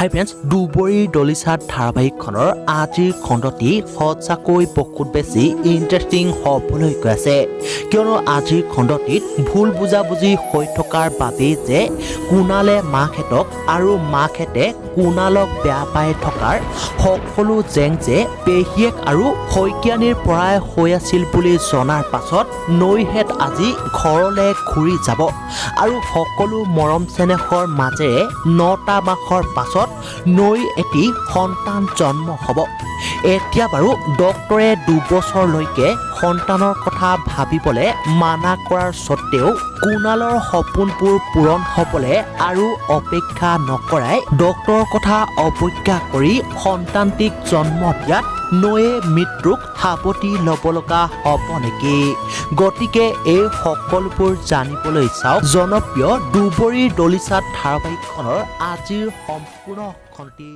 হাই friends, দুবৰিৰ দলিচাত ধাৰাবাহিকখনৰ আজিৰ খণ্ডটি সঁচাকৈ বহুত বেছি ইণ্টাৰেষ্টিং হ'বলৈ গৈ আছে। কিয়নো আজিৰ খণ্ডটিত ভুল বুজাবুজি হৈ থকাৰ বাবেই যে কুণালে মাকহেঁতক আৰু মাকহেঁতে কুণালক বেয়া পাই থকাৰ সকলো জেং যে পেহীয়েক আৰু শইকীয়ানীৰ পৰাই হৈ আছিল বুলি জনাৰ পাছত নৈহেঁত আজি ঘৰলৈ ঘূৰি যাব আৰু সকলো মৰম চেনেহৰ মাজেৰে 9টা মাহৰ পাছত নৈৰ এটি সন্তান জন্ম হ'ব। এতিয়া বাৰু ডক্তৰে 2 বছৰলৈকে সন্তানৰ কথা ভাবিবলৈ মানা কৰাৰ স্বত্তেও কুণালৰ সপোনবোৰ পূৰণ হ'বলৈ আৰু অপেক্ষা নকৰাই ডক্তৰৰ কথা অৱজ্ঞা কৰি সন্তানটিক জন্ম দিয়াত নৈয়ে মৃত্যুক সাৱটি ল'ব লগা হ'ব নেকি? গতিকে এই সকলোবোৰ জানিবলৈ চাওক জনপ্ৰিয় দুবৰিৰ দলিচাত ধাৰাবাহিকখনৰ আজিৰ সম্পূৰ্ণ খণ্ডটি।